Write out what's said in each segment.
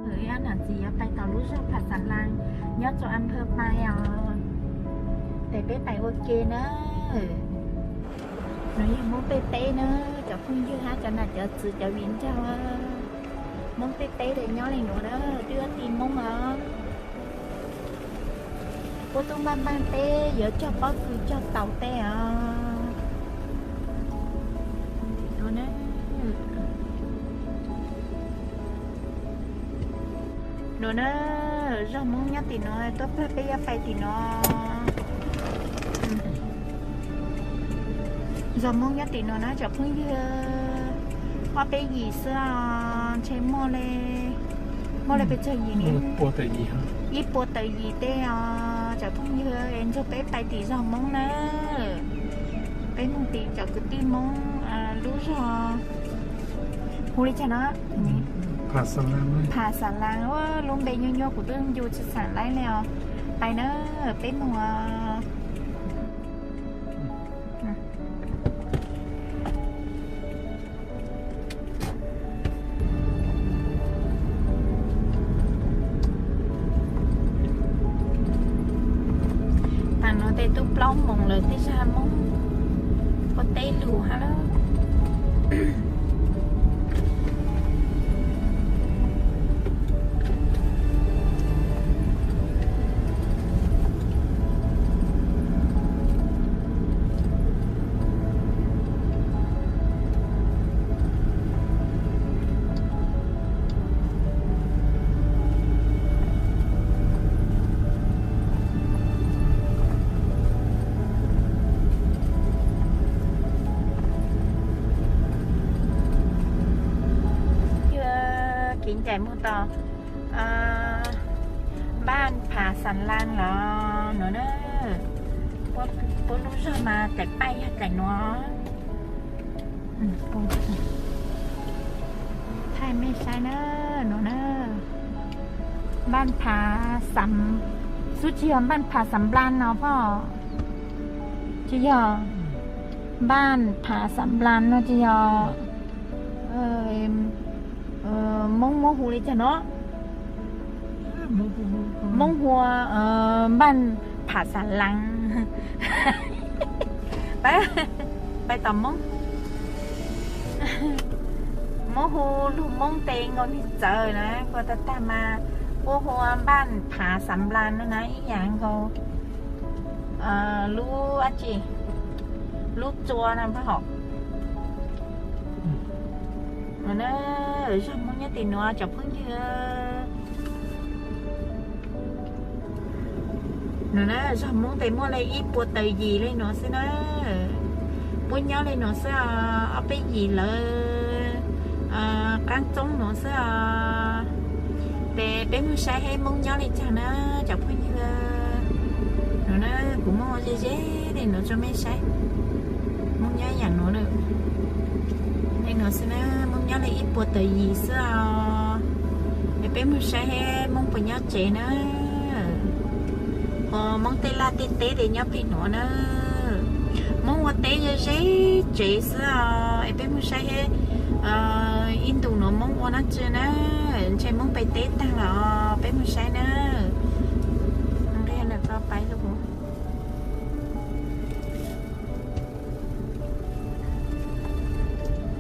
Ib ob nam txiv yuav pais tom lub zos Phas Xas Las nyob rau Am Phawj Pais os. Ces peb pais ua ke na. Nov yog Hmoob peb teb na, cov phooj ywg hab cov nam cov txwv cov viv ncaus. Hmoob peb teb ces nyob li nuav na, twb yog ti Hmoob os. Puab tub npaj npaj teb yuav cog pob kws cog taus tej os. Nuav na, zos Hmoob nyob tim nuav, tuaj plag peb yuav pais tim nuav. Zos Hmoob nyob tim nuav na cov phooj ywg, ob peb yim xwb os, ntshe muaj le, muaj le pes tsawg yim ne? Ib puas tawm yim tej os cov phooj ywg, es nrug peb pais tim zos Hmoob na. Peb moog tim cov kwv tij Hmoob lub zog hu li cas no? Phas Xas Las, lub npe nyuaj nyuaj kuv twb ncu tsi xaam laib le os. Pais na, peb moog. Taag nuav tes tub plaub moos lawm tej zag Moob ua teb lug hab lawm. Kiv ncaim moog tau npaj Phav Xas Las los nuav na. Puab lub zog mas daim paib yog daim nuav. Thaij mej saib na, nuav na. Npaj Phav Xas, xub tsis yog Npaj Phav Xas Nplas no pog? Tsis yog, Npaj Phav Xas Nplas no tsis yog. Moob muab hu li cas no? Moob hu Npaj Phav Xas Las. Peb tom Moob, muab hu lug Moob tes nkaus nwg txawv na, kuas tag tag mas puab hu Npaj Phav Xas Nplas no na ib yam nkaus lub dab tsi, lub tsua no pab hom. Zog Moob nyob tim nuav cov phooj ywg. Nuav na, zog Moob tes muaj le ib puas tawm yim le nuav xwb na. Puab nyob le nuav xwb, ob peb yim lawv qaab txoob nuav xwb os. Tes peb moog saib seb Moob nyob le caag na cov phooj ywg. Nuav na, kuv muab ze ze le nuav rua mej saib. Moob nyob yaam nuav na. Le nuav xwb na, Moob nyob le ib puas tawm yim xwb os. Es peb moog saib seb Moob puas nyob tsev na. Moob tej laj tej teb tes nyob peg nuav na. Moob ua teb ze ze tsev xwb os. Es peb moog saib seb ib ntus nuav Moob ua dlaab tsi na. Ntshe Moob pais teb taag los peb moog saib na. Nqeg ntawm ko pais lug.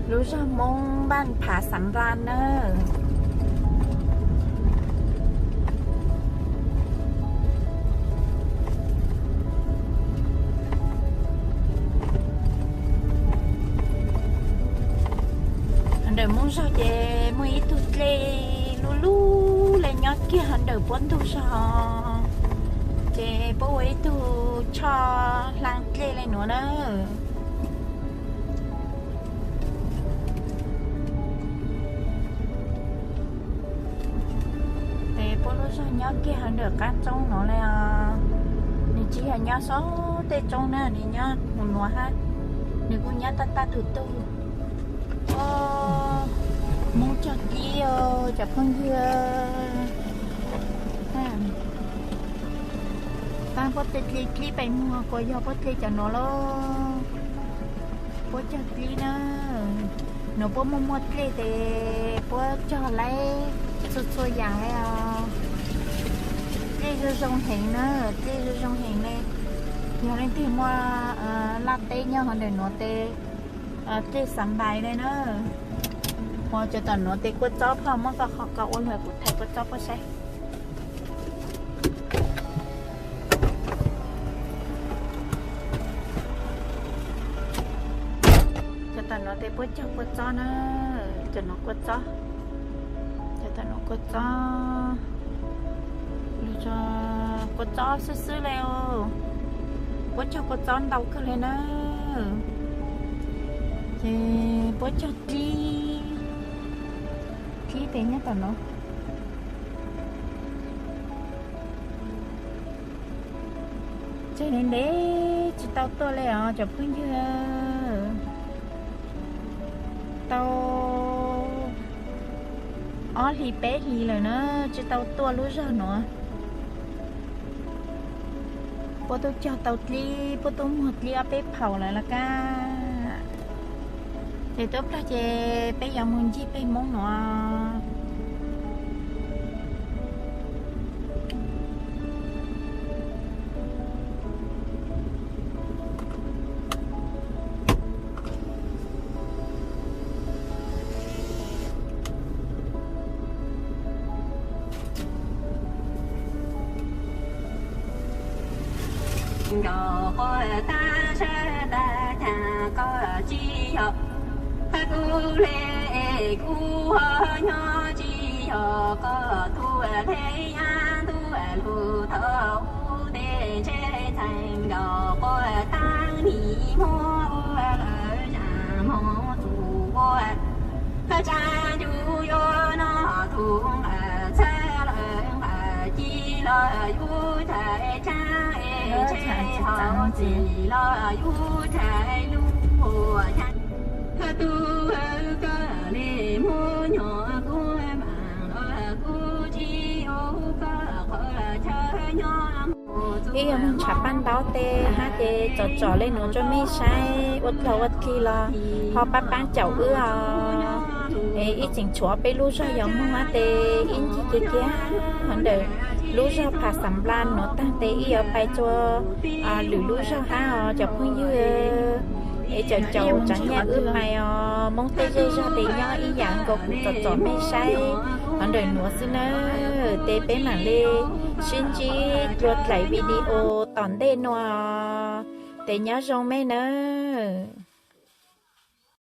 Lub zog Moob Npaj Phav Xas Nplas na. Hov ntawm Moob zog ces muaj ib tug dlej lub lub le nyob kiag hov ntawm puab ntug zog, ces puab ua ib tug choj hlaa dlej le nuav na. Ces puab lub zog nyob kiag hov ntawm qaab tsoob nuav le os. Nws tsis yog nyob sab tej tsoob na, nws nyob mus nuav hab. Nws kuj nyob tab tab tug tug. Moob cog dlib os cov phooj ywg. Taab puab tej dlej dlib pem muag kuas yog puab dlej cov nuav lauj. Puab cog dlib na. Nuav puab muaj muaj dlej tes puab cog laib. Txhua txhua yam li os. Dlej zoo zoo heev na, dlej zoo zoo heev li. Yog leej twg muaj laj teb nyob hauv ntawm nuav tes, dlej xav npais li na. Ua cov tom nuav tes kua txob phoj, muab koj qhov ko ua luag kuv thaij kua txob puab saib. Cov tom nuav tes puab cog kua txob na, cov nuav kua txob, cov tom nuav kua txob, kua txob xwb xwb li os. Puab cog kua txob ntau kawg li na. Ces puab cog dlib, dlib tes nyob tom nuav. Tseg ntev ntev tsis tau tuaj li os cov phooj ywg. Tau ob hlis peb hlis lawm na, tsis tau tuaj lub zog nuav. Puab tub cog tau dlib, puab tub muag dlib ob peb phaum lawm laj kab. Ces tuaj plag ces peb yuav mus ncig peg Hmoob nuav. Nkaus quaj tag sab tag cas koj tsis yog, qab kub hle es kuv ho nyob tsis yog, koj tus hle yab tus lug thaum ub tes ntshe txhais nkaus quaj tag nim muab ua lawm zam hmoov tus ua. Koj tsa ncu yuav noj tus nqaim txhab lawm nqaim ci los yus txhais tsaab es ntshe ho txim los yus txhais lub ua tsaab. Koj tub koj le muab nyuam kuv maam los kuv tsis ua koj qhov chaw nyob. Ib yuav moog nrhav paj ntaub tes hab ces tsom tsom le nuav rua mej saib ua dlaug ua dlig los ho pab paab caum wb os. Es ib tseem tshuav peb lub zog yuav moog hab tes ib ncig kiag kiag hov ntawm lub zog Pha Xam Npla nuav taag tes ib yuav pais rua lwm lub zog hab os cov phooj ywg. Es caum caum tsav nyaj wb pais os, Moob tej zej zog tes nyob ib yaam nkaus kuv tsom tsom mej saib hov ntawm nuav xwb nawb. Tes peb maam le sib ntsib dlua dlaim video tom ntej nuav, tes nyob zoo mej nawb.